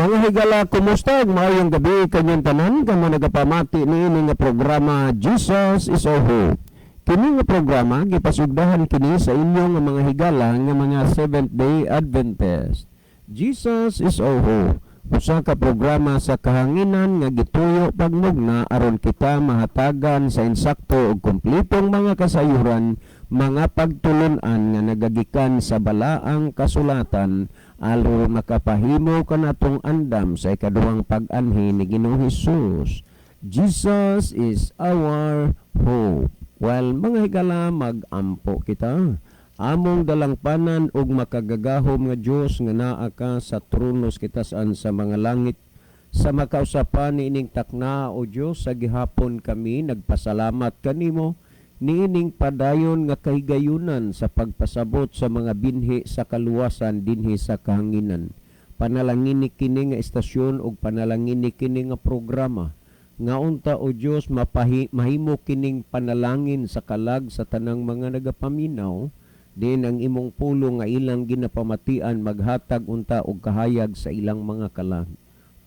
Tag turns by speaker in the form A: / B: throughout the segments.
A: Mga higala, kumusta? Maayong gabi kanyang tanan kamo nagapamati niini nga programa, Jesus is Our Hope. Kini nga programa gipasugdahan kini sa inyong nga mga higala nga mga Seventh Day Adventist. Jesus is Our Hope. Usa ka programa sa kahanginan nga gituyo pagmugna aron kita mahatagan sa insakto ug kompletong mga kasayuran, mga pagtulun-an nga nagagikan sa balaang kasulatan aron makapahimo kanatong andam sa ikaduhang pag-anhi ni Ginoong Hesus. Jesus is our hope. Well, mga higala, mag-ampo kita. Among dalangpanan ug makagagahom nga Dios nga naa ka sa trono sa kitasan sa mga langit, sa makausapan niining takna, o Dios, sa gihapon kami nagpasalamat kanimo niining padayon nga kahigayunan sa pagpasabot sa mga binhi sa kaluwasan dinhi sa kahanginan. Panalangini kini nga istasyon ug panalangini kini nga programa nga unta, o Dios, mahimo kining panalangin sa kalag sa tanang mga nagapaminaw din. Ang imong pulong nga ilang ginapamatian maghatag unta og kahayag sa ilang mga kalag.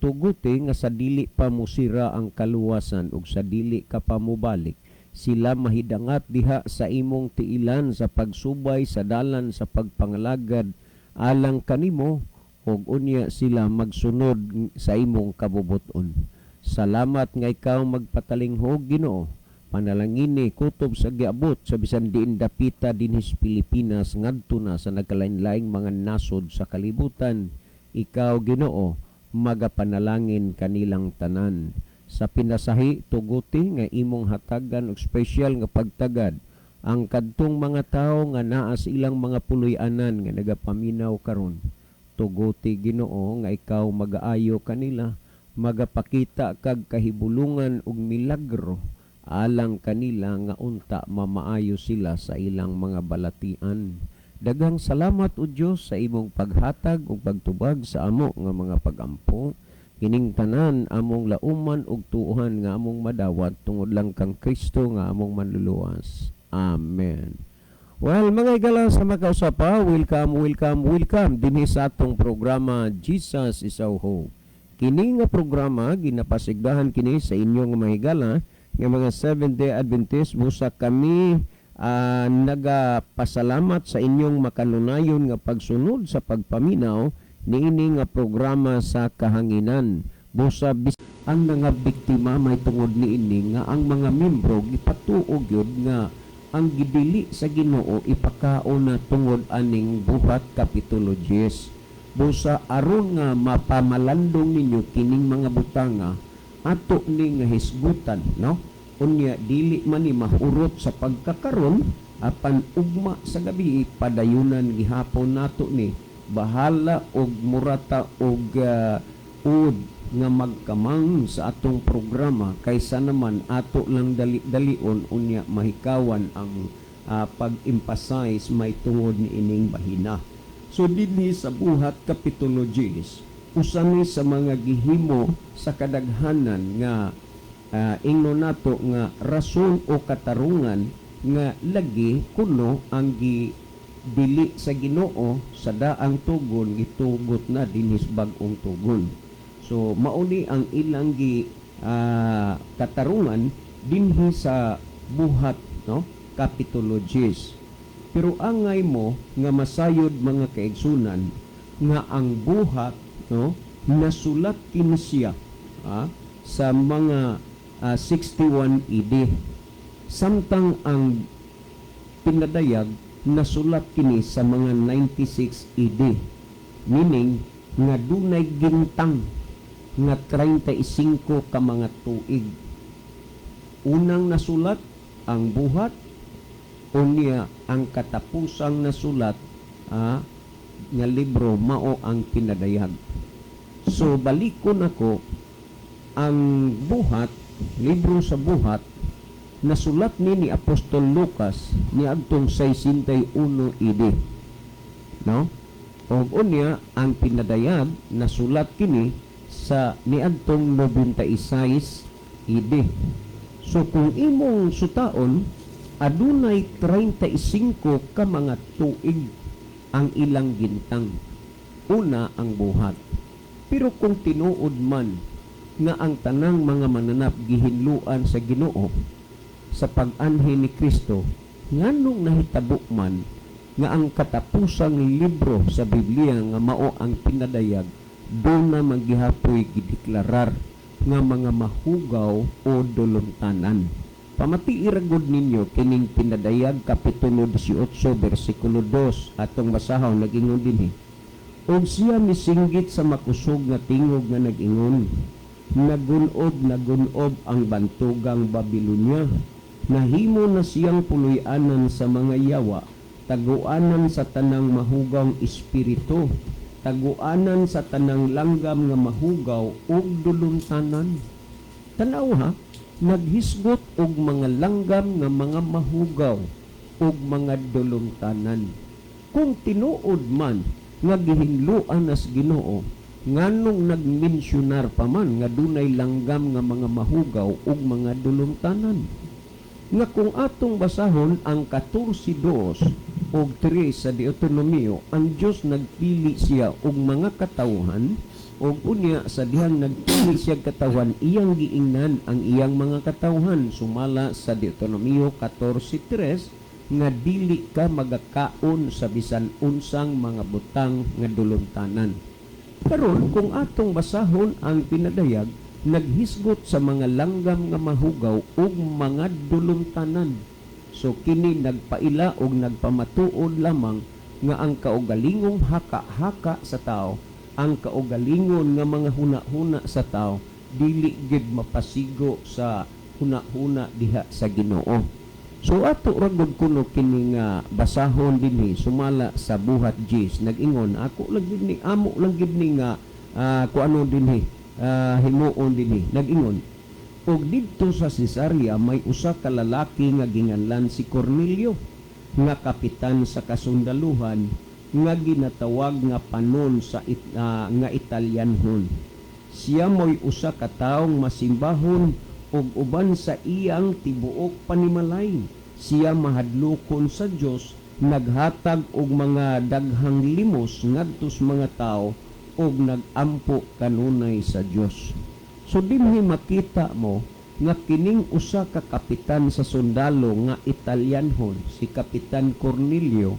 A: Tuguti nga sa dili pa musira ang kaluwasan ug sa dili ka pa mobalik, sila mahidangat diha sa imong tiilan sa pagsubay sa dalan sa pagpangalagad alang kanimo ug unya sila magsunod sa imong kabubut-on. Salamat nga ikaw magpatalinghog, Ginoo. Panalangini kutob sa giabot sa bisan diin dapita dinhi sa Pilipinas ngadto na sa nagkalain-laing mga nasod sa kalibutan. Ikaw, Ginoo, magapanalangin kanilang tanan. Sa pinasahi, tuguti nga imong hatagan og special nga pagtagad ang kadtong mga tawo nga naa sa ilang mga puloy-anan nga nagapaminaw karon. Tuguti, Ginoo, nga ikaw magaayo kanila, magapakita kag kahibulungan ug milagro alang kanila nga unta mamaayo sila sa ilang mga balatian. Daghang salamat, o Dios, sa imong paghatag ug pagtubag sa amo nga mga pagampo. Kining tanan among lauman ug tuohan nga among madawat tungod lang kang Kristo nga among manluluwas. Amen. Well, mga higala, sa makausapa, welcome, welcome, welcome dinhi sa atong programa, Jesus is Our Hope. Kini nga programa ginapasigdahan kini sa inyong mga higala nga mga Seventh-day Adventist. Busa kami nagapasalamat sa inyong makanunayon nga pagsunod sa pagpaminaw niini nga programa sa kahanginan. Busa ang mga biktima may tungod niini nga ang mga membro gipatuo gyud nga ang gidili sa Ginoo ipakaon na tungod aning Buhat kapitulo 10. Busa aron nga mapamalandong ninyo kining mga butanga, ato ni nga hisgutan, no? Unya dili man ni mahurot sa pagkakaron, apan ugma sa gabi padayunan gihapon nato ni, bahala og murata og ud nga magkamang sa atong programa kaysa naman ato lang dali-dalion, unya mahikawan ang pag-emphasize may tungod ni ining bahina. So dinhi sa Buhat kapitulo 10, usa ni sa mga gihimo sa kadaghanan nga ingno nato nga rason o katarungan nga lagi kuno ang gi dili sa Ginoo sa daang tugon gitugot na dinhi sa bag-ong tugon. So mauni ang ilang gi katarungan dinhi sa Buhat, no, kapitulo 10. Pero angay mo nga masayod, mga kaigsunan, nga ang Buhat, no, nasulat kini siya sa mga 61 AD, samtang ang Pinadayag nasulat kini sa mga 96 AD, meaning nga dunay gintang nga 35 ka mga tuig. Unang nasulat ang Buhat, unya ang katapusang nasulat nga libro mao ang Pinadayag. So balikon ako, ang Buhat, libro sa Buhat, nasulat ni Apostol Lucas niadtong 61 AD, no? Og unya ang Pinadayag nasulat kini sa niadtong 96 AD. So kung imong sutaon, adunay 35 ka mga tuig ang ilang gintang. Una ang Buhat. Pero kung tinuod man nga ang tanang mga mananap gihinluan sa Ginoo sa pag-anhi ni Kristo, nganong nahitabo man nga ang katapusang libro sa Biblia nga mao ang Pinadayag, duna man gihapoy gideklarar nga mga mahugaw o dulumtanan? Pamatii ra gud ninyo kining Pinadayag kapitulo 18 bersikulo 2, atong basahon. Nag-ingon dinhi, "Og siya misinggit sa makusog nga tingog nga nag-ingon, 'Nagun-ob, nagun-ob ang bantugang Babilonia! Nahimo na siyang puloy-anan sa mga yawa, taguanan sa tanang mahugawng espiritu, taguanan sa tanang langgam nga mahugaw ug dulumtanan.'" Tanaw ha, naghisgot og mga langgam nga mga mahugaw ug mga dulumtanan. Kung tinuod man nga gihinluan nas Ginoo, nganong nagmensyonar pa man nga dunay langgam nga mga mahugaw ug mga dulumtanan? Nga kung atong basahon ang 14:2 og 3 sa Deuteronomio, ang Dios nagpili siya og mga katawhan, og unya sa dihang nagpili siya katawhan, iyang giingnan ang iyang mga katawhan sumala sa Deuteronomio 14:3 nga dili ka magakaon sa bisan unsang mga butang nga dulumtanan. Karon, kung atong basahon ang Pinadayag, naghisgot sa mga langgam nga mahugaw ug mga dulumtanan. So kini nagpaila og nagpamatuod lamang nga ang kaugalingong haka-haka sa tao, ang kaugalingon nga mga huna-huna sa tao, dili gid mapasigo sa huna-huna diha sa Ginoo. So ato ra gud kuno kini nga basahon dinhi sumala sa Buhat 10. Nag-ingon, ako lang gid ni, amo lang gid ni nga kuano dinhi, himuon dinhi. Nag-ingon, "Og didto sa Cesarea may usa ka lalaki nga ginganlan si Cornelio, nga kapitan sa kasundaluhan, nga ginatawag nga panon sa nga Italyanhon. Siya mo'y usa ka taong masimbahon ug uban sa iyang tibuok panimalay. Siya mahadlokon sa Dios, naghatag og mga daghang limos ngadto sa mga tawo ug nagampo kanunay sa Dios." So dinhi makita mo nga kining usa ka kapitan sa sundalo nga Italyanhon, si Kapitan Cornelio,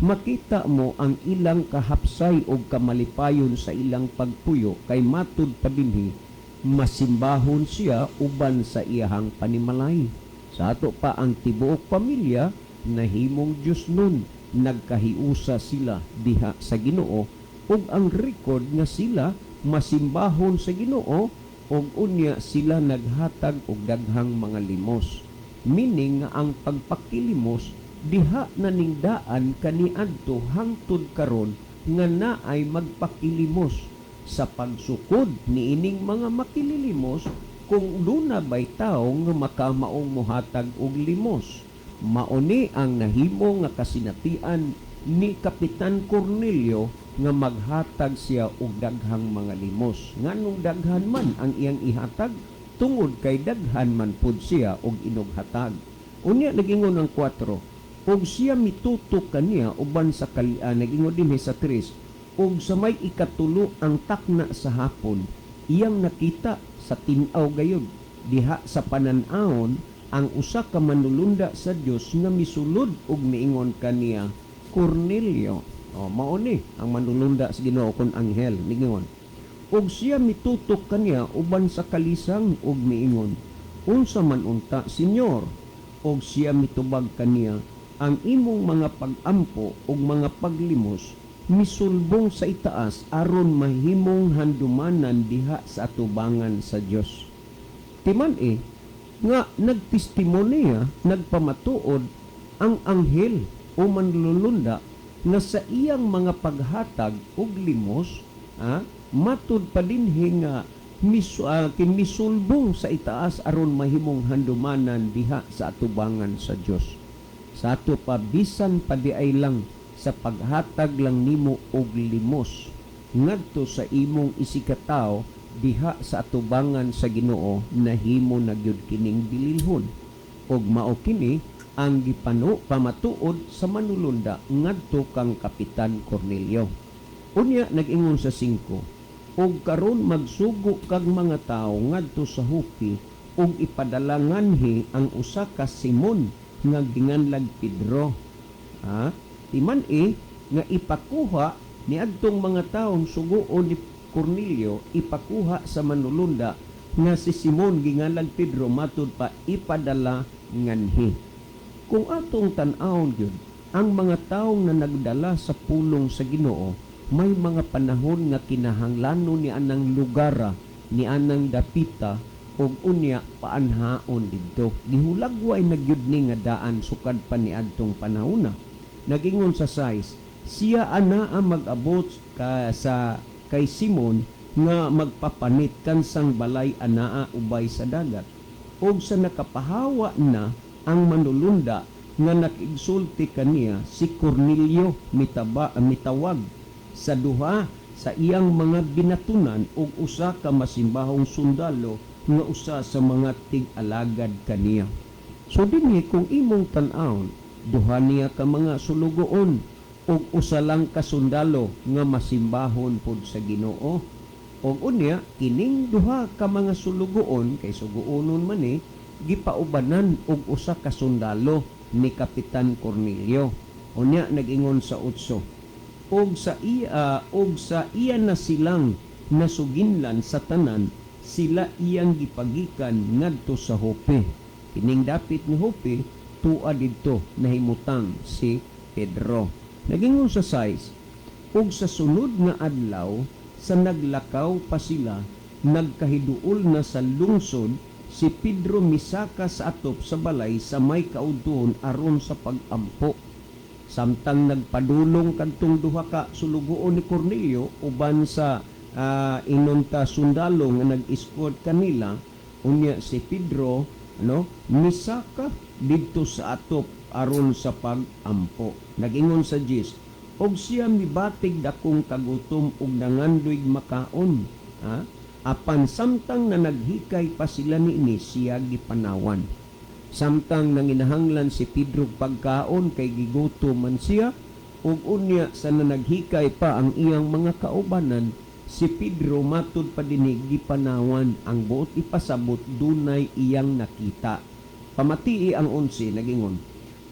A: makita mo ang ilang kahapsay og kamalipayon sa ilang pagpuyo kay matud pa dinhi masimbahon siya uban sa iyahang panimalay. Sa ato pa ang tibuok pamilya nahimong Dios nun, nagkahiusa sila diha sa Ginoo, ug ang record nga sila masimbahon sa Ginoo ug unya sila naghatag og daghang mga limos. Meaning nga ang pagpakilimos diha na ningdaan kaniadto hangtod karon nga naay magpakilimos. Sa pagsukod niining mga makililimos, kung duna bay tawo nga makamaong mohatag og limos, mauni ang nahimo nga kasinatian ni Kapitan Cornelio nga maghatag siya og daghang mga limos. Nganong daghan man ang iyang ihatag? Tungod kay daghan man pud siya og inughatag. Unya nagingon ang 4, og siya mitutok kaniya uban sa kalian. Nagingon dinhi sa 3, og sa may 3 ang takna sa hapon, iyang nakita sa tin-aw gayud diha sa panan-awon ang usa ka manulunda sa Dios nga misulod og miingon kaniya, 'Cornelio.'" O, mao ni ang manulunda sa Ginoo kon anghel. Niingon, "Og siya mitutok kaniya uban sa kalisang og miingon, 'Unsa man unta, Senyor?' Og siya mitubag kaniya, 'Ang imong mga pag-ampo ug mga paglimos misulbong sa itaas aron mahimong handumanan diha sa atubangan sa Dios." Timan-i nga nagtestimonya, nagpamatuod ang anghel o manlulunda nga sa iyang mga paghatag og limos, matud pa dinhi nga kimisulbong sa itaas aron mahimong handumanan diha sa atubangan sa Dios. Sa ato pa, bisan pa di ay lang sa paghatag lang nimo og limos ngadto sa imong isigkatawo, diha sa atubangan sa Ginoo nahimo na gyud kining bililhon, ug mao kini ang gipano pamatuod sa manulunda ngadto kang Kapitan Cornelio. Unya nag-ingon sa 5, Ug karon magsugo kag mga tawo ngadto sa Jope ug ipadala nganhi ang usa ka Simon nga ginganlag Pedro. Ha? Timan-i nga ipakuha niadtong mga taong sugoon ni Cornelio, ipakuha sa manulunda nga si Simon ginganlag Pedro, matud pa ipadala nganhi. Kung atong tan-awon gyud ang mga tawo nga nagdala sa pulong sa Ginoo, may mga panahon nga kinahanglanon ni anang lugara, ni anang dapita, ug unya paanhaon didto. Gihulagway na gyud ni nga daan sukad pa niadtong panahona. Nagingon sa 6, siya anaa mag-abot ka sa kay Simon nga magpapanit kansang balay anaa ubay sa dagat. Og sa nakapahawa na ang manulunda nga nakigsulti kaniya, si Cornelio mitawag sa duha sa iyang mga binatunan ug usa ka masimbahong sundalo nga usa sa mga tig-alagad kaniya. So dinhi, kung imong tan-awon, duha niya ka mga sulugoon ug usa lang ka sundalo nga masimbahon pod sa Ginoo. Ug unya kining duha ka mga sulugoon, kay suguonon man ni, gipaubanan og usa ka sundalo ni Kapitan Cornelio. Unya nag-ingon sa 8, ug sa iya na silang nasuginlan sa tanan, sila iyang gipagikan ngadto sa Jope. Kining dapit ni Jope, tua didto nahimutang si Pedro. Nagingon sa 6, ug sa sunod nga adlaw, sa naglakaw pa sila, nagkahiduol na sa lungsod, si Pedro misaka sa atop sa balay sa may kaudtuon aron sa pag-ampo. Samtang nagpadulong kadtong duha ka sulugoon ni Cornelio uban sa inonta sundalo nga nag-escort kanila, unya si Pedro, ano, misaka didto sa atop aron sa pag-ampo. Nagingon sa 10, og siya mibatig dakong kagutom ug nangandoy makaon. Ha? Apan samtang na naghikay pa sila niini, siya gipanawan. Samtang nanginahanglan si Pedro pagkaon kay gigutom man siya, ug unya sa nanaghikay pa ang iyang mga kaubanan, si Pedro matud pa dinhi gipanawan. Ang buot ipasabot, dunay iyang nakita. Pamatii ang 11, nagingon,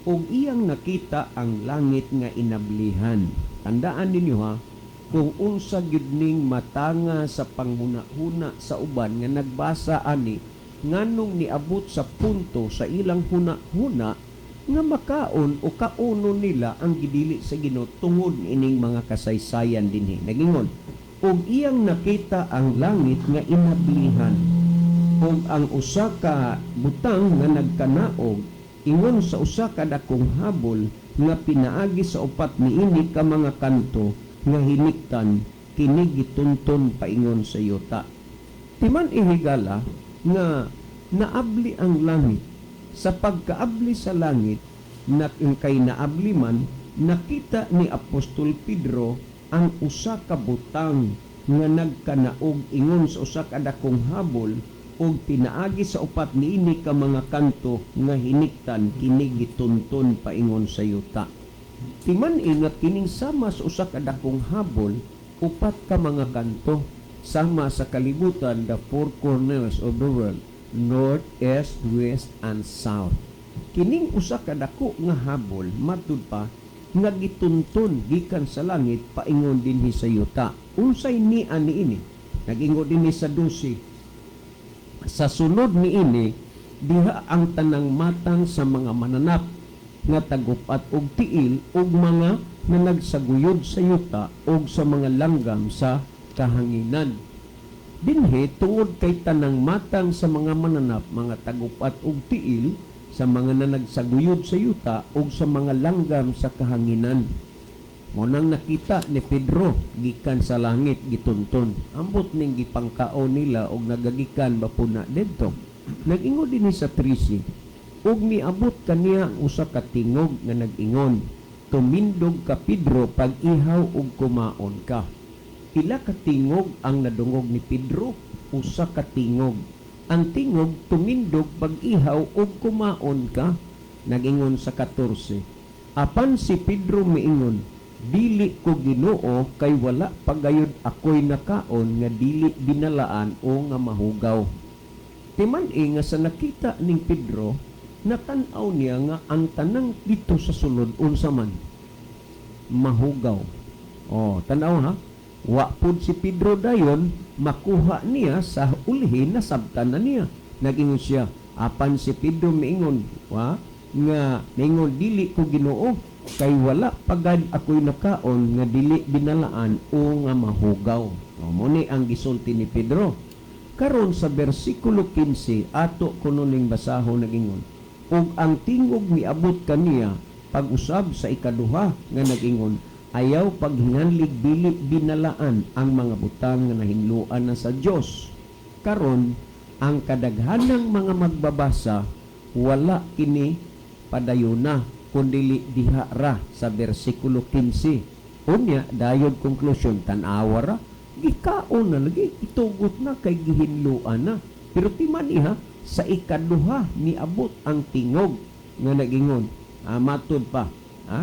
A: ug iyang nakita ang langit nga inablihan. Tandaan ninyo ha, kung unsa gyud ning matanga sa panghuna-huna sa uban nga nagbasa ani, nganong niabot sa punto sa ilang huna-huna nga makaon o kaunon nila ang gidili sa Ginoo tungod ining mga kasaysayan dinhi. Nagingon, ug iyang nakita ang langit nga inablihan ug ang usa ka butang nga nagkanaog ingon sa usa ka dakong habol nga pinaagi sa upat niini ka mga kanto nga hiniktan, kini gitunton paingon sa yuta. Timan-i, higala, nga naabli ang langit. Sa pagkaabli sa langit na kay naabli man, nakita ni Apostol Pedro ang usa ka butang nga nagkanaog ingon sa usa ka dakong habol ug pinaagi sa upat niini ka mga kanto nga hiniktan, kini gitunton paingon sa yuta. Timan-i nga kining sama sa usa ka dakong habol, upat ka mga kanto, sama sa kalibutan, the four corners of the world, north, east, west, and south. Kining usa ka dako nga habol, matud pa nga gitunton gikan sa langit paingon dinhi sa yuta. Unsay nian niini? Nagingon dinhi sa 12, sa sunod niini, diha ang tanang matang sa mga mananap nga tagupat og tiil ug mga na nagsaguyod sa yuta ug sa mga langgam sa kahanginan. Dinhi, tungod kay tanang matang sa mga mananap, mga tagupat og tiil, sa mga nanagsaguyod sa yuta ug sa mga langgam sa kahanginan. Mao nang nakita ni Pedro gikan sa langit gitunton. Ambot ning gipangkaon nila og nagagikan ba puna didto. Nag-ingon dinhi sa 13, ug niabot kaniya ang usa ka tingog nga nag-ingon, "Tumindog ka, Pedro, pag-ihaw ug kumaon ka." Pila ka tingog ang nadungog ni Pedro? Usa ka tingog. Ang tingog, "Tumindog, pag-ihaw ug kumaon ka." Nag-ingon sa 14, apan si Pedro miingon, "Dili ko, Ginoo, kay wala pa gayud ako'y nakaon nga dili binalaan o nga mahugaw." Timan-i nga sa nakita ning Pedro, natan-aw niya nga ang tanang dito sa sulod, unsa man? Mahugaw. Oh, tan-aw ha. Wa pud si Pedro dayon makuha niya sa ulihi, nasabtan na niya. Nag-ingon siya, apan si Pedro miingon, wa nga miingon, "Dili ko, Ginoo, kay wala pa gad ako'y nakaon nga dili binalaan o nga mahugaw." O, mao ni ang gisulti ni Pedro. Karon sa bersikulo 15 ato kuno ning basahon, nagingon, "Ug ang tingog miabot kaniya pag-usab sa ikaduha nga nag-ingon, 'Ayaw paghinganlig dili binalaan ang mga butang nga nahinloan na sa Dios.'" Karon ang kadaghanang mga magbabasa, wala kini padayuna kundili diha ra sa bersikulo 15. Unya dayon conclusion, tan-awa ra, gikaon na lagi, itugot na kay gihinloan na. Pero timan iha, sa ikaduha niabot ang tingog nga nagingon, matud pa,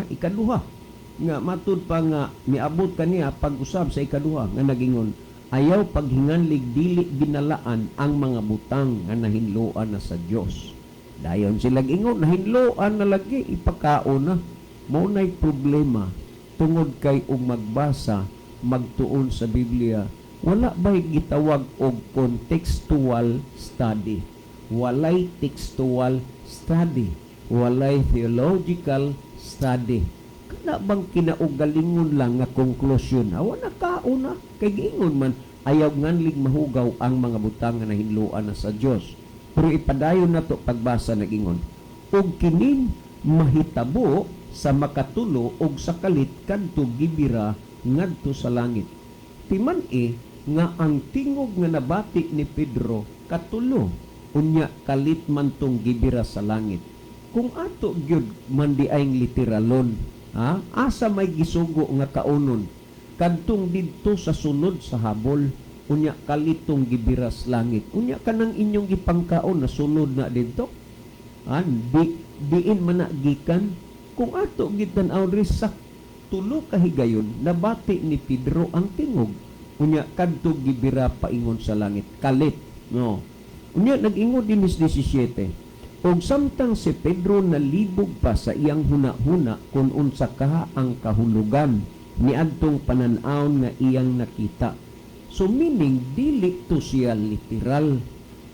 A: ikaduha nga matud pa nga miabot kaniya pag-usab sa ikaduha nga nagingon, "Ayaw paghinganlig dili binalaan ang mga butang nga nahinloan na sa Dios." Dayon sila ingon, "Nahinloan na lagi, ipakaon na." Mao nay problema tungod kay og magbasa, magtuon sa Biblia, wala ba'y gitawag og contextual study? Walay textual study, walay theological study. Kana bang kinaugalingon lang nga konklusyon, awa na kaon na kay giingon man, ayaw nganlig mahugaw ang mga butang nga nahinloan na sa Dios. Pero ipadayon nato pagbasa. Nagingon, "Ug kining mahitabo sa makatulo og sa kalit kadto gibira ngadto sa langit." Timan-i nga ang tingog nga nabati ni Pedro katulo, unya kalit man tong gibira sa langit. Kung ato gyud man di ay literalon, ha, asa may gisugo nga kaunon? Kadtong didto sa sulod sa habol, unya kalitong gibiras langit. Unya kanang inyong gipangkaon na sulod na didto, ha, di diin man na gikan. Kung ato gitan-aw diri sa tulo ka higayon nabati ni Pedro ang tingog, unya kadto gibira paingon sa langit, kalit, no? Unya nag-ingon din is 17, "Ug samtang si Pedro nalibog pa sa iyang huna-huna kung unsa ka ang kahulugan niadtong panan-awon nga iyang nakita." So meaning dili to siya literal,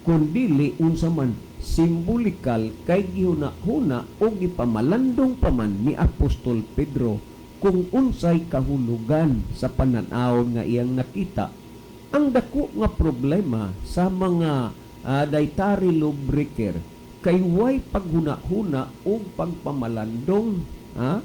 A: kun dili unsa man? Simbolikal, kay gihuna-huna o gipamalandong pa man ni Apostol Pedro kung unsay kahulugan sa panan-awon nga iyang nakita. Ang dako nga problema sa mga dietary law breaker kay way paghuna-huna o pagpamalandong, ha?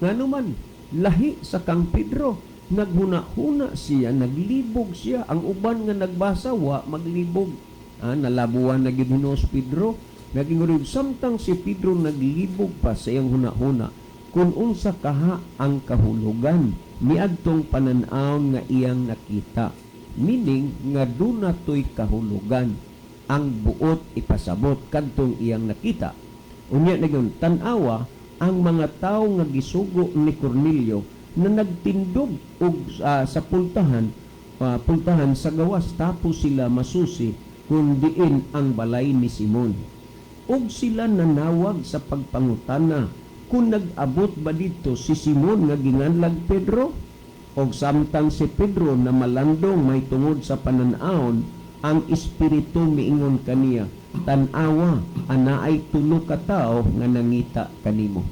A: Ngano man lahi sa kang Pedro, naghuna-huna siya, naglibog siya. Ang uban nga nagbasa, wa maglibog, ha? Nalabuan na gyud hinuos Pedro. Naging, "Samtang si Pedro naglibog pa sa iyang huna-huna kung unsa kaha ang kahulugan niadtong panan-awon nga iyang nakita," meaning nga duna to'y kahulugan ang buot ipasabot kadtong iyang nakita. Unya nagyon, "Tan-awa, ang mga tawo nga gisugo ni Cornelio na nagtindog og sa pultahan sa gawas, tapos sila masusi kung diin ang balay ni Simon. Ug sila nanawag sa pagpangutana kung nag-abot ba dito si Simon nga ginganlag Pedro. Og samtang si Pedro na malandong may tungod sa panan-awon, ang Espiritu miingon kaniya, 'Tan-awa, anaay tulo ka tawo nga nangita kanimo.'"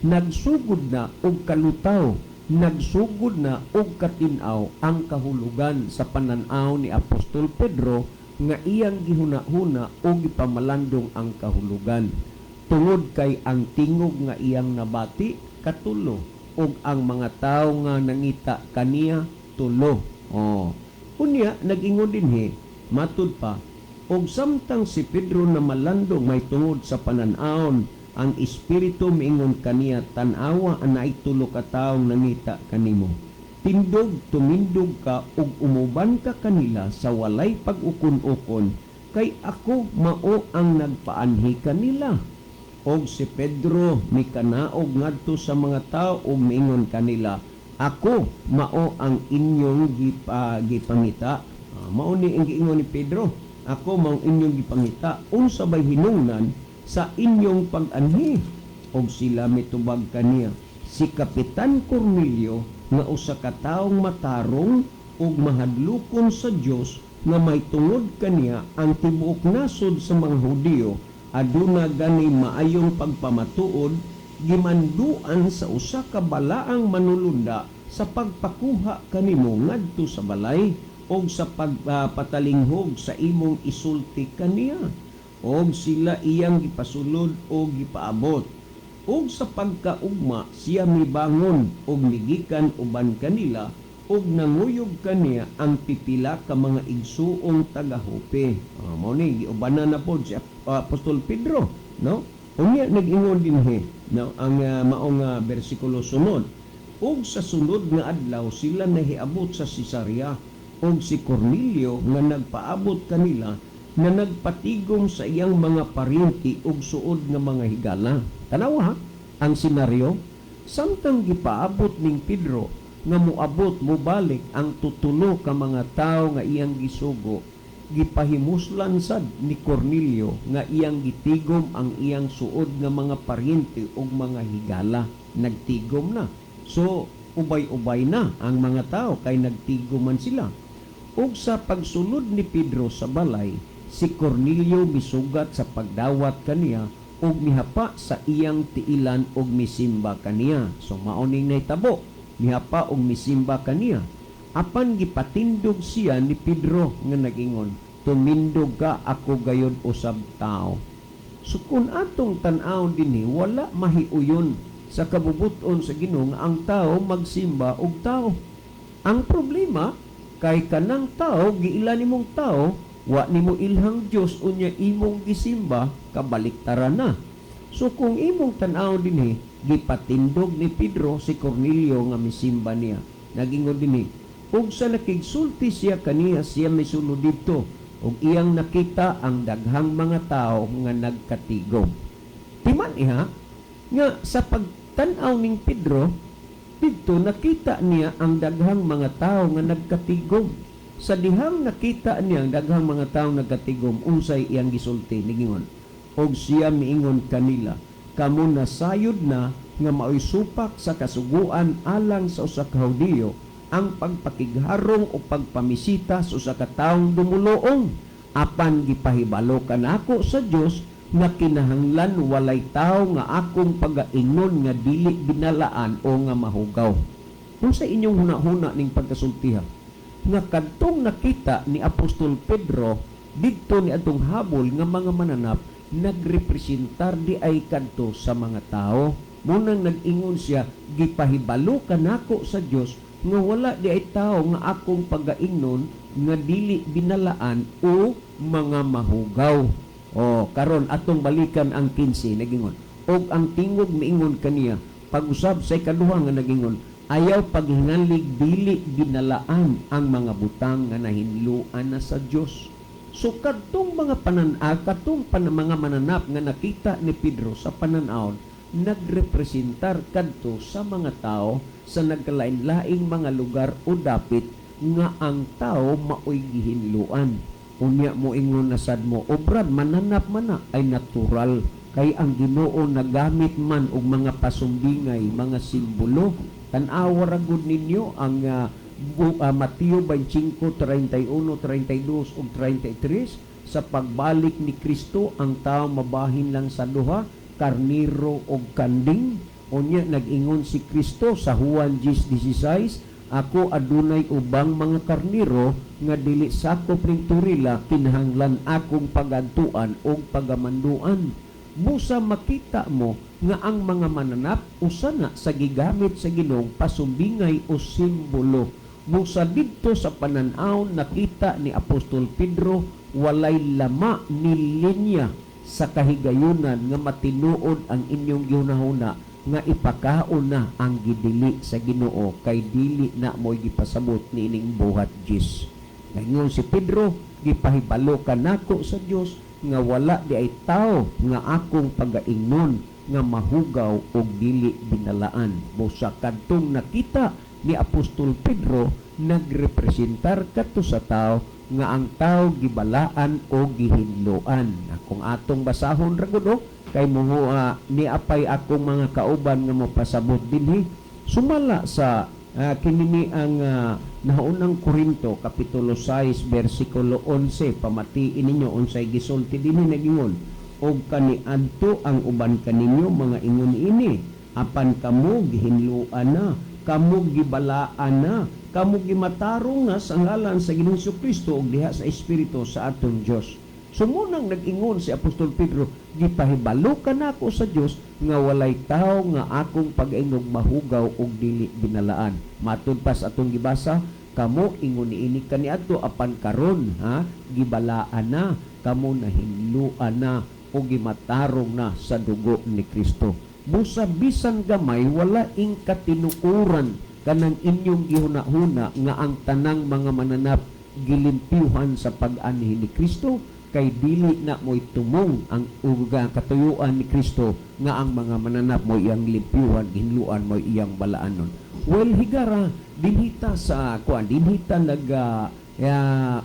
A: Nagsugod na og kalutaw, nagsugod na og katin-aw ang kahulugan sa panan-aw ni Apostol Pedro nga iyang gihuna-huna o gipamalandong ang kahulugan. Tungod kay ang tingog nga iyang nabati katulo ug ang mga tawo nga nangita kaniya tulo. Oh. Unya nag-ingon dinhi, matud pa, "Og samtang si Pedro na malandong may tungod sa panan-awon, ang Espiritu miingon kaniya, 'Tan-awa, anaay tulo ka tawo nangita kanimo. Tindog, tumindog ka ug umuban ka kanila sa walay pag-ukon-ukon, kay ako mao ang nagpaanhi kanila.' Og si Pedro mikanaog ngadto sa mga tao ug miingon kanila, Ako mao ang inyong gipangita. Mao ni ang giingon ni Pedro. Ako mao ang inyong gipangita. Unsa bay hinungnan sa inyong pag-anhi? Og sila mitubag kaniya, si Kapitan Cornelio nga usa ka taong matarong ug mahadlokon sa Dios, nga may tungod kaniya ang tibuok nasod sa mga Hudiyo aduna gani maayong pagpamatuod, gimanduan sa usa ka balaang manulunda sa pagpakuha kanimo ngadto sa balay og sa pagpatalinghog sa imong isulti kaniya. Og sila iyang gipasulod og gipaabot. Og sa pagkaugma siya mibangon og migikan uban kanila, og nanguyog kaniya ang pipila ka mga igsuong taga-Jope. Mao ni giubanan na pod si Apostol Pedro, no? Unya nag-ingon dinhi, no, ang maong bersikulo sunod. Og sa sunod nga adlaw sila nahiabot sa Cesarea, og si Cornelio nga nagpaabot kanila na nagpatigom sa iyang mga paryente ug suod nga mga higala. Tanawa ha, ang senaryo, samtang gipaabot ning Pedro nga moabot mobalik ang tutulo ka mga tawo nga iyang gisugo, gipahimuslan sad ni Cornelio nga iyang gitigom ang iyang suod nga mga paryente ug mga higala. Nagtigom na. So, ubay-ubay na ang mga tao kay nagtigom man sila. Ug sa pagsulod ni Pedro sa balay, si Cornelio misugat sa pagdawat kaniya ug mihapa sa iyang tiilan ug misimba kaniya. So mao ning nahitabo, mihapa ug misimba kaniya. Apan gipatindog siya ni Pedro nga nag-ingon, "Tumindog ka, ako gayod usab tao." So kung atong tan-awon dinhi, wala mahiuyon sa kabubuton sa Ginoo nga ang tao magsimba og tao. Ang problema kay kanang tao giila nimong tao, wa nimo ilhang Dios, unya imong gisimba, kabaliktaran na. So kung imong tan-aw dinhi, gipatindog ni Pedro si Cornelio nga misimba niya. Nagingon dinhi, ug sa nakigsulti siya kaniya, siya misulod didto ug iyang nakita ang daghang mga tao nga nagkatigom. Timan iha nga sa pagtan-aw ning Pedro didto, nakita niya ang daghang mga tao nga nagkatigom. Sa dihang nakita niya ang daghang mga tao nagkatigom, unsay iyang gisulti? Nigingon, og siya miingon kanila, "Kamo nasayod na nga maoy supak sa kasuguan alang sa usa ka Hudiyo ang pagpakigharong o pagpamisita sa usa ka taong dumuluong. Apan gipahibalo kanako sa Dios nga kinahanglan walay tawo nga akong pagaingnon nga dili binalaan o nga mahugaw." Kung sa inyong huna-huna ning pagkasultiha nga kadtong nakita ni Apostol Pedro didto ni atong habol nga mga mananap, nagrepresentar di ay kadto sa mga tao. Munang nag-ingon siya, "Gipahibalo kanako sa Dios nga wala di ay tao nga akong pagaingnon nga dili binalaan o mga mahugaw." O karon atong balikan ang 15. Nagingon, og ang tingog miingon kaniya pag-usab sa ikaduha nga nagingon, "Ayaw paghinganlig dili binalaan ang mga butang nga nahinluan na sa Dios." So kadtong mga katong mga mananap nga nakita ni Pedro sa panan-awon, nagrepresentar kadto sa mga tao sa nagkalain-laing mga lugar o dapit nga ang tao maoy gihinluan. Unya mo ingon na sad mo, "O Brad, mananap man na." Ay natural kay ang Ginoo nagamit man og mga pasumbingay, mga simbolo. Tan-awa ra gud ninyo ang Mateo 25:31, 32 ug 33. Sa pagbalik ni Kristo, ang tao mabahin lang sa duha, karniro og kanding. Unya nag-ingon si Kristo sa Juan 10:16, "Ako adunay ubang mga karniro nga dili sakop ning turila, kinahanglan akong pagadtuan og pagamanduan." Busa makita mo nga ang mga mananap usa na sa gigamit sa Ginoong pasumbingay o simbolo. Busa didto sa panan-aw nakita ni Apostol Pedro, walay lama ni linya sa kahigayunan nga matinuod ang inyong gihunahuna nga ipakaon na ang gidili sa Ginoo, kay dili na mo'y gipasabot niining Buhat 10. Ngayon si Pedro, gipahibalo kanako sa Dios nga wala di ay tao nga akong pagaingnon nga mahugaw og dili binalaan. Busa kadtong nakita Ni Apostol Pedro nagrepresentar kadto sa tao nga ang tao gibalaan o gihinloan. Kung atong basahon ra gud, oh, kay mo ni apay akong mga kauban nga mopasabot dinhi sumala sa kinini ang Naunang Korinto kapitulo 6 bersikulo 11. Pamatiin ninyo unsay gisulti dinhi. Nagingon, "Og kaniadto ang uban kaninyo mga ingon ini, apan kamo gihinloan na, kamo gibalaan na, kamo gimatarong na sa ngalan sa Ginoong Kristo ug diha sa Espiritu sa atong Dios." So munang nag-ingon si Apostol Pedro, "Gipahibalo kanako sa Dios nga walay tao nga akong pag-ingog mahugaw og dili binalaan." Matud pa sa atong gibasa, kamo ingon niini kaniadto, apan karon, ha, gibalaan na kamo, nahinluan na o gimatarong na sa dugo ni Kristo. Busa bisan gamay wala ing katinuoran kanang inyong gihuna-huna nga ang tanang mga mananap gilimpyuhan sa pag-anhi ni Kristo, kay dili na mo'y tumong ang uga katuyuan ni Kristo nga ang mga mananap mo iyang limpyuhan, hinluan mo iyang balaanon. Well, higara dinhita sa kuan, dinhita nag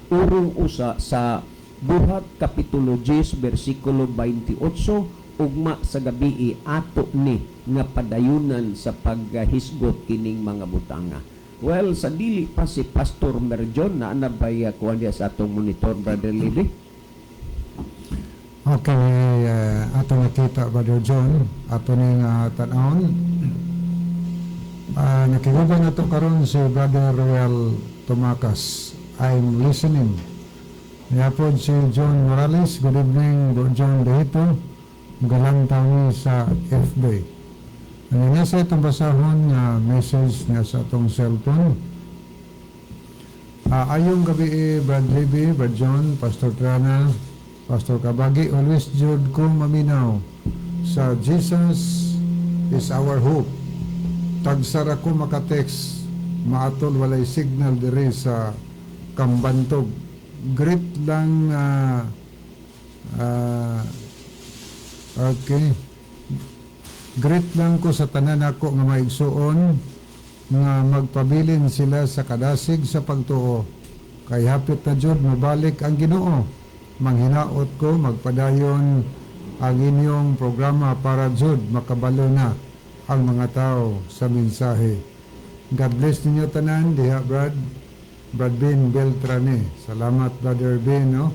A: urong usa sa Buhat kapitulo 10 bersikulo 28. Ugma sa gabi ato ni nga padayunan sa paghisgot kining mga butanga. Well, sa dili pa si Pastor Merjon na anabay kuan diya sa atong monitor, Brother Lily.
B: Okay, ato nakita, Brother John, ato ning tan-awon. Nakiguban nato karon si Brother Royal Tumakas. "I'm listening." Niapod si John Morales. "Good evening, Bro John Dehito. Galantaw ni sa FB." Ano nga sa itong basahon nga message niya sa atong cellphone. Ayong gabi eh, Brad Libby, Brad John, Pastor Trana, Pastor Kabagi, always jud ko maminaw sa Jesus Is Our Hope. Tagsara ko makatext, maatol walay signal dire sa Kambantog. Greet lang okay. Greet lang ko sa tanan ako nga maigsuon nga magpabilin sila sa kadasig sa pagtuo. Kay hapit na jud mobalik ang Ginoo. Manghinaot ko magpadayon ang inyong programa para jud makabalo na ang mga tao sa mensahe. God bless ninyo tanan diha, Brad. Brad Ben Beltrane. Salamat, Brother Ben, no?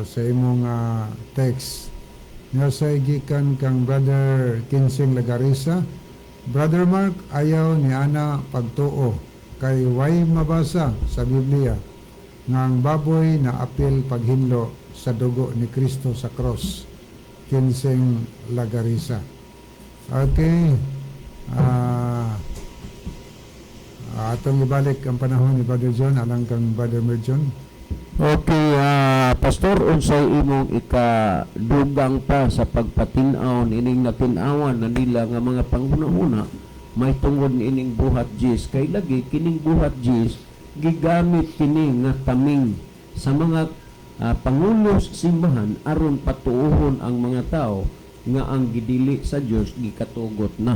B: Sa imong text. Nga sa gikan kang Brother Kinsing Lagarisa. "Brother Mark, ayaw ni ana pagtuo kay way mabasa sa Biblia nga ang baboy na apil paghinlo sa dugo ni Kristo sa cross." Kinsing Lagarisa. Okay. Atong ibalik ang panahon ni Brother John alang kang Brother Merjon.
A: Okay, Pastor, unsay imong ikadugang pa sa pagpatin-aw ining natin-awan na nila nga mga panghuna-huna may tungod ining Buhat 10? Kay lagi kining Buhat 10 gigamit kini nga taming sa mga pangulo sa simbahan aron patuohon ang mga tao nga ang gidili sa Dios gikatugot na.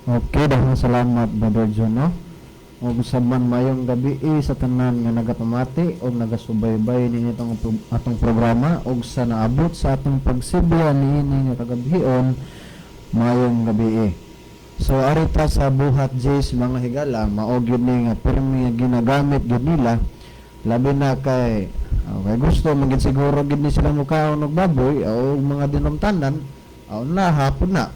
C: Okay, daghang salamat, Brother John, no? Ug sa man mayong gabi eh, sa tanan nga nagapamati og nagasubaybay ninyo itong atong programa ug sa naabot sa atong pagsibya niini nga kagabhion, mayong gabi eh. So ari ta sa Buhat 10, mga higala, mao gyud ni nga pirmi nga ginagamit gyud nila, labi na kay okay, gusto man gyud siguro gyud ni sila mukaon og baboy o mga dinumtanan o na hapon na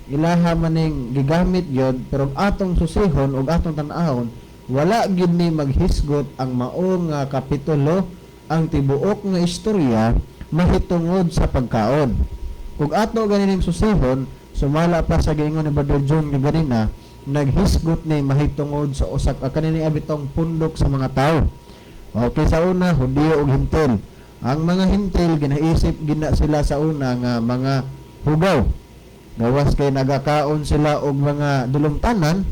C: ilaha maning gigamit gyud. Pero atong susihon ug atong tan-awon, wala gyud ni maghisgot ang mao nga kapitulo, ang tibuok nga istorya mahitungod sa pagkaon. Ug ato ganining susihon, sumala pa sa giingon ni Brother John nga ganina, naghisgot ni mahitungod sa usa ka kanini abitong pundok sa mga tao. Okay, sa una, Hudiyo ug Hintil. Ang mga Hintil ginaisip gina sila sa una nga mga hugaw. Gawas kay nagakaon sila og mga dulumtanan,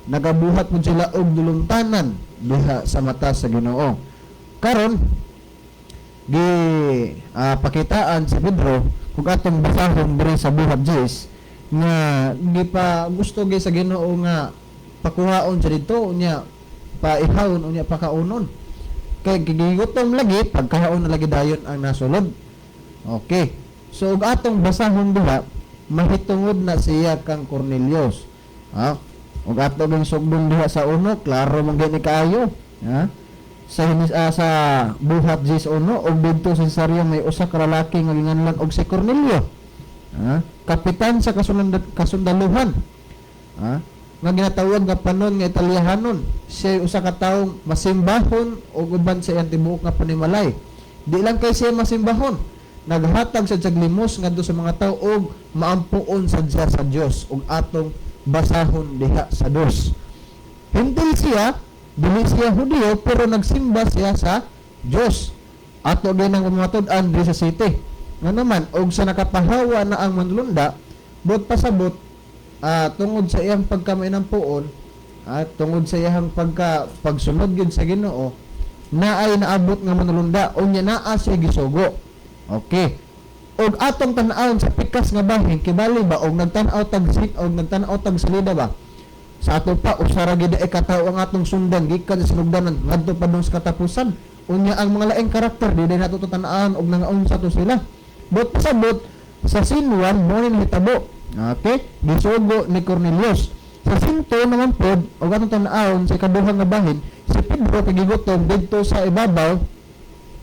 C: nagabuhat pud sila og dulumtanan diha sa mata sa Ginoo. Karon gi pakitaan si Pedro, kung atong basahon diri sa Buhat 10, nga gipa gusto gi sa Ginoo nga Pakuhaon siya didto, unya paihawon, unya pakaunon. Kay gigutom lagi, pagkaon na lagi dayon ang nasulod. Okay. So ug atong basahon diha, mahitungod na siya kang Cornelius. Ha? Ug ato ging sugdon diha sa uno, klaro man gani kaayo. Ha? Sa Buhat 10:1, "Ug didto sa Cesarea may usa ka lalaki nga ginganlan og si Cornelio. Ha? Kapitan sa kasundaluhan. Ha? Nga ginatawag nga panon nga Italyahanon. Siya usa ka taong masimbahon ug uban sa iyang tibuok nga panimalay. Di lang kay siya masimbahon, naghatag sa limos ngadto sa mga tao og maampuon sa siya sa Dios." Ug atong basahon diha sa 2. Hentil siya, dili siya Hudiyo, pero nagsimba siya sa Dios. Ato gyud ang pamatud-an diri sa city. Nga naman, og sa nakapahawa na ang manlunda, buot pasabot, tungod sa iyang pagkamainampuon, tungod sa iyang pagsunod gyud sa Ginoo, na ay naabot nga manulunda, unya naa siya gisugo. Okay. Og atong tan-awon sa pikas nga bahin, kibali ba og nagtan-aw tag og nagtan-aw tag salida ba? Sa ato pa usa ra gid ay katawo ang atong sundan gikan sa sinugdanan ngadto pa dong sa katapusan. Unya ang mga laing karakter di day nato tan-awon og nangaunsa to sila. But pasabot sa scene 1 mo ni nahitabo. Okay? Gisugo ni Cornelius. Sa scene 2 naman pod, og atong tan-awon sa ikaduha nga bahin, si Pedro kay gigutom didto sa ibabaw.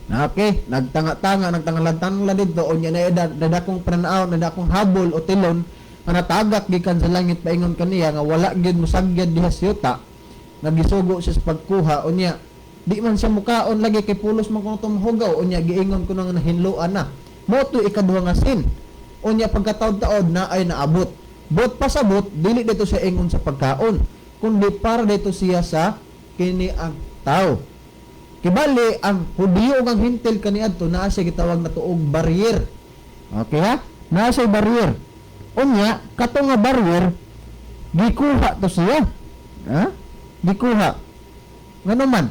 C: Okay, nagtanga-tanga, nagtangalan-tangla didto, unya na dadakong pananaw, nadakong habol o tilon nga natagak gikan sa langit paingon kaniya nga wala gyud mosagyad diha sa yuta. Nagisugo siya sa pagkuha, unya di man siya mukaon lagi kay pulos man kuno tumuhugaw, unya giingon ko nga nahinloan na. Mo to ikaduha nga sin. Unya pagkataod-taod na ay naabot. Bot pasabot dili dito siya ingon sa pagkaon, kundi para dito siya sa kini ang tao. Kibali ang Hudiyo ug ang Hentil kaniadto naa siya gitawag na tuog barrier. Okay ha? Naa siya barrier. Unya kato nga barrier gikuha to siya. Ha? Gikuha. Ngano man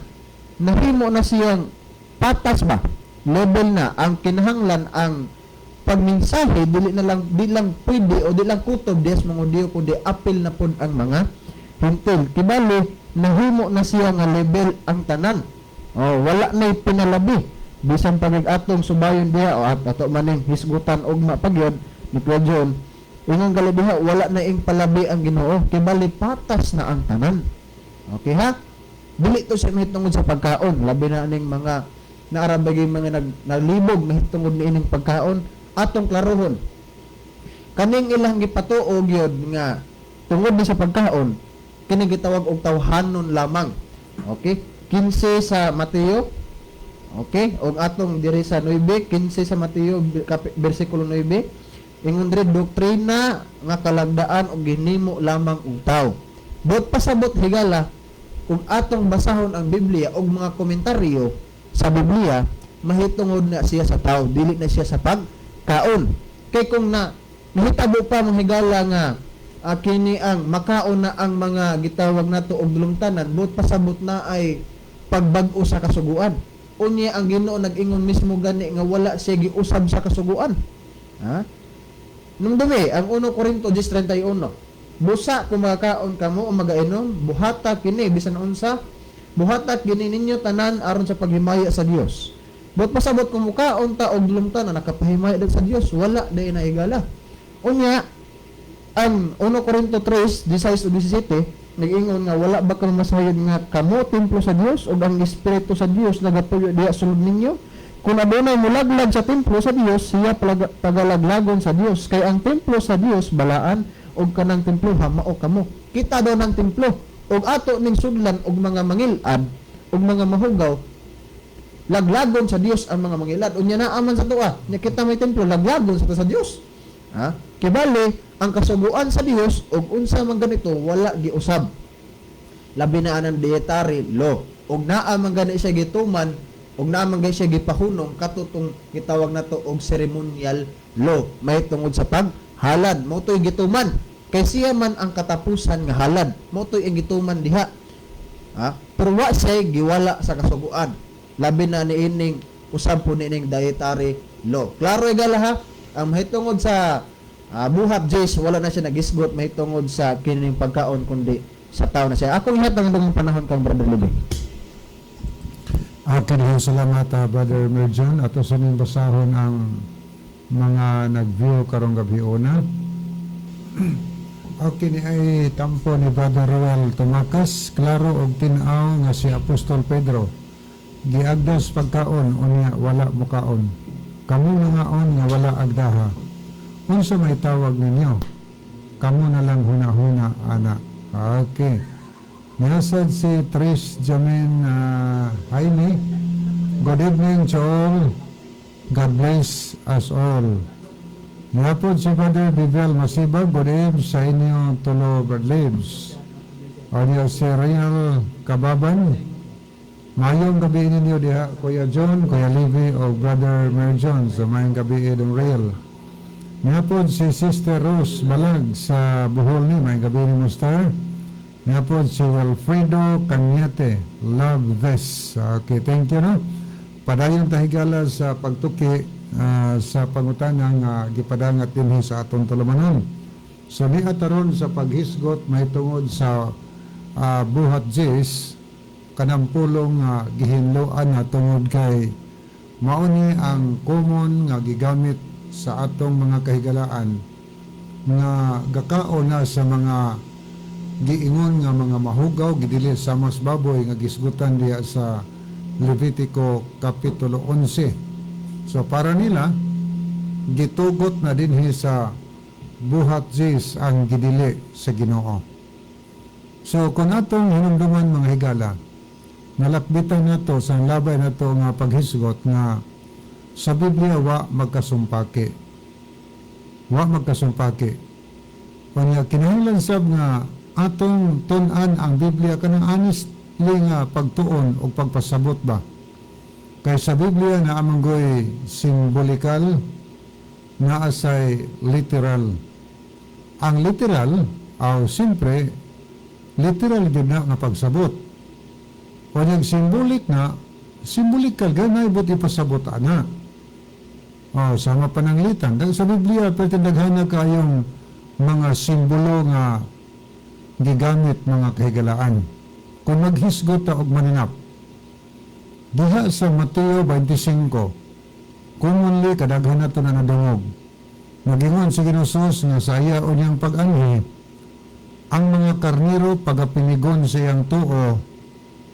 C: nahimo na siyang patas ba? Level na ang kinahanglan ang pagmensahe, dili na lang, di lang pwede o di lang kutob des mga Hudiyo kundi apil na pod ang mga Hentil. Kibali nahimo na siya nga level ang tanan. Oh, wala na'y pinalabi. Bisan pag atong subayon diha o at ato maning hisgutan ugma pagyod ni Kuya John, ingon gali diha wala na ing palabi ang Ginoo. Kibali patas na ang tanan. Okay ha? Dili to siya mahitungod sa pagkaon, labi na aning mga naarabagay mga nalibog mahitungod niining pagkaon, atong klarohon. Kaning ilang gipatuo gyud nga tungod ni sa pagkaon, kini gitawag og tawhanon lamang. Okay? 15 sa Mateo. Okay? Og atong diri sa 9, 15 sa Mateo bersikulo 9, ingon diri doktrina nga kalagdaan og ginimo lamang og tawo. Bot pasabot higala, kung atong basahon ang Biblia og mga komentaryo sa Biblia, mahitungod na siya sa tao, dili na siya sa pagkaon. Kay kung na nahitabo pa mga higala nga kini ang makaon na ang mga gitawag nato og dulumtanan, buot pasabot na ay pagbag-o sa kasuguan. Unya ang Ginoo nag-ingon mismo gani nga wala siya giusab sa kasuguan. Ha? Nung dumi, ang 1 Corinto 10:31, "Busa kung magakaon kamo o magainom, buhata kini bisan unsa, buhata kini ninyo tanan aron sa paghimaya sa Dios." Buot pasabot kung mukaon ta og dulumtanan, nakapahimaya sa Dios, wala day na igala. Unya ang 1 Corinto 3:16-17 nag-ingon nga, "Wala ba kamo masayod nga kamo templo sa Dios ug ang Espiritu sa Dios nagapuyo diha sulod ninyo? Kung adunay mulaglag sa templo sa Dios, siya pagalaglagon sa Dios, kay ang templo sa Dios balaan ug kanang temploha mao kamo." Kita daw ng templo ug ato ning sudlan og mga mangilad ug mga mahugaw, laglagon sa Dios ang mga mangilad. Unya naa man sa tuwa nya kita may templo, laglagon sa Dios. Ha? Kibali ang kasuguan sa Dios ug unsa man ganito wala giusab. Labi na anang dietary law. Ug naa man gani siya gituman ug naa man gani siya gipahunong katutong gitawag nato og ceremonial law may tungod sa paghalad. Mo to'y gituman kay siya man ang katapusan nga halad. Mo to'y ang gituman diha. Ha? Pero wa siya giwala sa kasuguan. Labi na niining usab po niining dietary law. Klaro igala ha, ang mahitungod sa Buhat Jace, wala na siya nagisgot mahitungod sa kining pagkaon kundi Sa tao na siya. Ako ihatag ang panahon kang Brother Levi.
B: Akin okay, salamat, Brother Merjon. Ato sa ning basahon ang mga nag-view karong gabi una. Okay ni ay tampo ni Brother Roel Tumakas, klaro og tin-aw nga si Apostol Pedro giagdas pagkaon, unya wala mukaon. Kamo nangaon nga wala agdaha. Unsa may tawag ninyo? Kamo na lang huna-huna ana. Okay. Nasad si Trish Jamin Jaime. Good evening to all. God bless us all. Niapod si Brother Bivel Masibag. Good evening sa inyo tulo, Brad Libs. O niya si Real Kababan. Mayong gabi ninyo diha, Kuya John, Kuya Levi, o Brother Merjon. So mayong gabi idong Real. Niapod si Sister Rose Balag sa Bohol ni. Mayong gabi ni Star. Niapod si Wilfredo Cañete. Love this. Okay, thank you, no? Padayon tahigala sa pagtuki sa pangutanang gipadangat dinhi sa atong tulumanon. So ni ataron sa paghisgot mahitungod sa Buhat 10, kanang pulong nga gihinloan na tungod kay mao ni ang common nga gigamit sa atong mga kahigalaan nga gakaon na sa mga giingon nga mga mahugaw, gidili sa mas baboy nga gisgutan diya sa Levitico Kapitulo 11. So para nila, gitugot na dinhi sa Buhat 10 ang gidili sa Ginoo. So kung atong hinumduman, mga higala, nalakbitan nato sa labay nato nga paghisgot nga sa Biblia wa magkasumpaki. Wa magkasumpaki. Unya kinahanglan sab nga atong tun-an ang Biblia kanang honestly nga pagtuon o pagpasabot ba. Kay sa Biblia naa man goy symbolical, naa say literal. Ang literal, aw siyempre, literal gyud na nga pagsabot. O yung symbolic na, symbolical ganay but ipasabot ana. Oh, sama pananglitan. Dahil sa Biblia, pwede daghana kayong mga simbolo nga gigamit, mga kahigalaan. Kung maghisgot ta og maninap, diha sa Mateo 25, commonly kadaghan na ito na nadungog. Nagingon si Ginoong nga sa iya unyang pag-anhi, ang mga karniro pagapinigon sa iyang tuo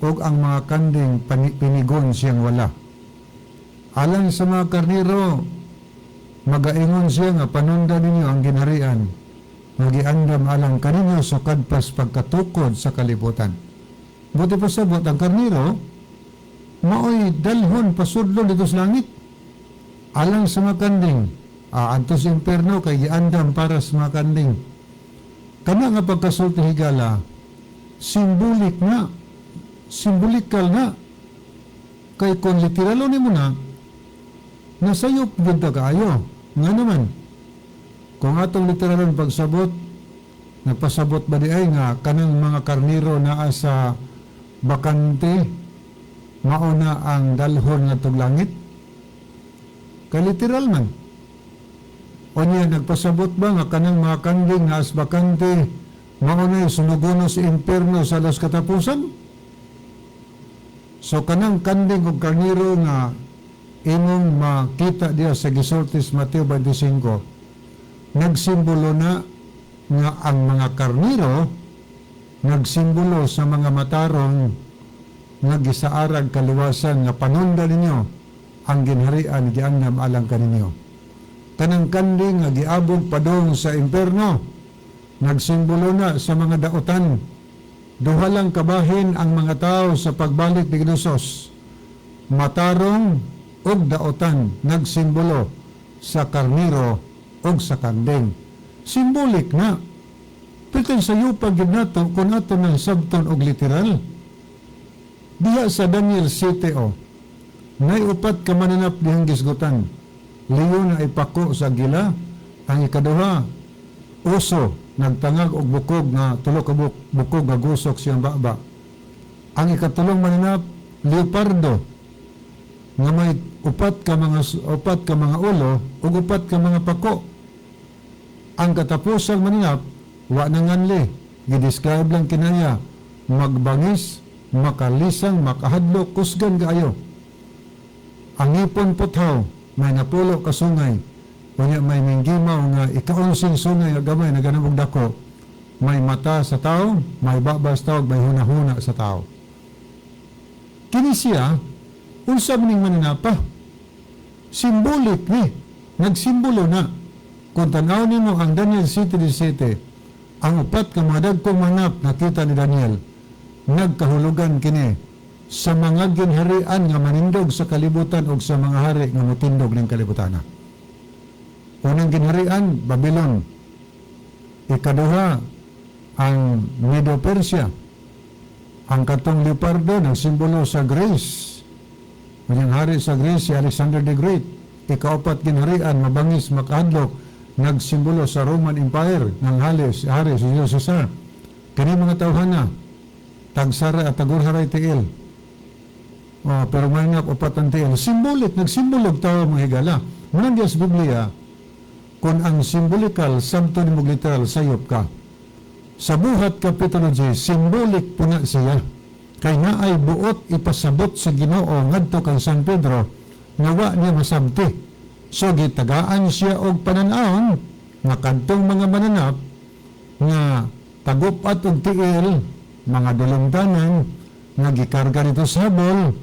B: ug ang mga kanding pinigon siyang wala. Alang sa mga karniro, magaingon siya nga panunda ninyo ang ginharian nga giandam alang kaninyo sukad pas pagkatukod sa kalibutan. Buti pasabot, ang karniro maoy dalhon pasudlo dito sa langit. Alang sa mga kanding, adto sa imperno kay giandam para sa mga kanding. Kana nga pagkasulti, higala, symbolic na, symbolical na. Kay kung literalo nimo na, nasayop gyud ta kaayo. Nga naman, kung atong literalon pagsabot, nagpasabot ba di ay nga kanang mga karniro naa sa bakante mauna ang dalhon nga langit? Kay literal man. O niya, nagpasabot ba nga kanang mga kanding naa sa bakante mauna sunugono sa impierno sa las katapusan? So kanang kanding o karniro nga imong makita diya sa gisulti sa Mateo 25, nagsimbolo na nga ang mga karniro nagsimbolo sa mga matarong nga gisaarag kaluwasan nga panunda ninyo ang ginharian giandam alang kaninyo. Kanang kanding nga giabog padong sa imperno nagsimbolo na sa mga dautan. Duha lang kabahin ang mga tao sa pagbalik ni Ginoos: matarong ug dautan, nagsimbolo sa karniro ug sa kanding. Symbolic na. Pero sa yupa gyud nato kung ato nang sabton og literal. Diha sa Daniel 7 o, nay upat ka mananap dihang gisgutan. Leon na ipako sa gila, ang ikaduha, uso, nagtangag og bukog nga tulo ka bukog nga gusok siyang baba. Ang ikatulong mananap, leopardo, nga may upat ka mga ulo ug upat ka mga pako. Ang katapusang mananap, wa nanganli, Gi-describe lang kinaya magbangis, makalisang, makahadlok, kusgan kaayo. Ang ngipon puthaw, may napulo ka sungay. Unya may minggimaw nga ikaonsing sungay nga gamay na ganamog dako. May mata sa tao, may baba sa tao, may hunahuna sa tao. Kini siya, unsa maning maninapa? Symbolic ni. Nagsimbolo na. Kung tanaw nimo ang Daniel 7:17, ang upat ka mga dagkong manap nakita ni Daniel, nagkahulugan kini sa mga ginharian nga manindog sa kalibutan o sa mga hari nga mutindog ng kalibutan. Unang ginharian, Babylon. Ikaduha, ang Medo-Persia. Ang katong leopardo nagsimbolo sa Greece. Kanyang hari sa Greece, si Alexander the Great. Ikaapat ginharian, mabangis, makahadlok, nagsimbolo sa Roman Empire ng hari si Julius Caesar. Kini mga tawhana, tagsara at tagurharay tiil. Oh, pero may nga upat ang tiil. Symbolic, nagsimbolog tao, mga higala. Munang diya sa Biblia, kung ang symbolical, samto ni literal, sayop ka. Sa Buhat Kapitulo G, symbolic po na siya. Kay naay buot ipasabot sa Ginoo ngadto kang San Pedro, nga wa niya masabti. So gitagaan siya og panan-awon nga kadtong mga mananap nga tagup-at og tiil, mga dulungdanan nga gikarga nito sa habol,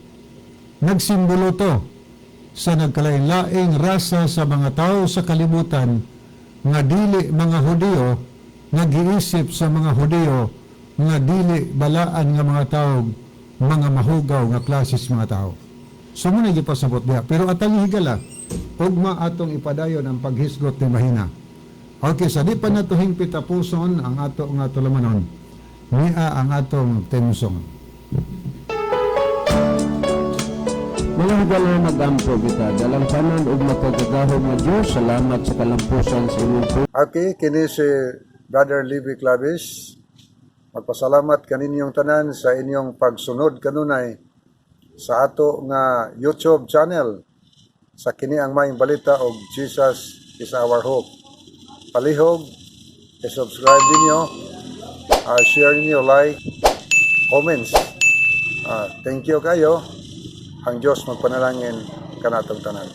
B: nagsimbolo to sa nagkalain-laing rasa sa mga tao sa kalibutan nga dili mga Hudiyo, nga giisip sa mga Hudiyo nga dili balaan nga mga tao, mga mahugaw nga klases mga tao. So mo na gipasabot diha. Pero atang higala, ugma atong ipadayon ang paghisgot ni mahina. Okay, sa di pa nato hingpit tapuson ang ato nga tulamanon, nia ang atong theme song.
A: Mga higala, magampo kita. Dalangpanan ug makagagahom nga Dios, salamat sa kalampusan sa imong
B: Okay, kini si Brother Libby Clavis. Magpasalamat kaninyong tanan sa inyong pagsunod kanunay sa ato nga YouTube channel sa Kini ang Maayong Balita og Jesus is Our Hope. Palihog, i-subscribe ninyo, share ninyo, like, comments. Thank you kayo. Ang Diyos magpanalangin kanatong tanan.